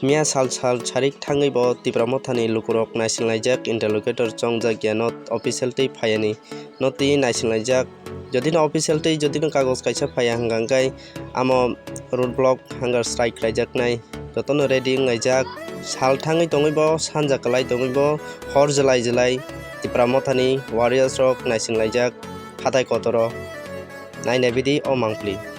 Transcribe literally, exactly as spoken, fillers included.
Miya sal sal sarik thangwi bo Tipra Mothani lukurok naisinglaijak, interlocutor chongjak ya not official twi phayani, not twi naisinglaijak. Jodi no official twi, jodi no kagoj kaisa phaya hwnkha hwnkhe amo road block, hunger strike khlaijaknai. Jotono ready wnglaijak. Sal thangwi tongwi bo, sanja kwlai tongwi bo, hor jwlai jwlai Tipra Mothani warriors rok naisinglaijak hatai kotoro. Nainai bidi o mangpli.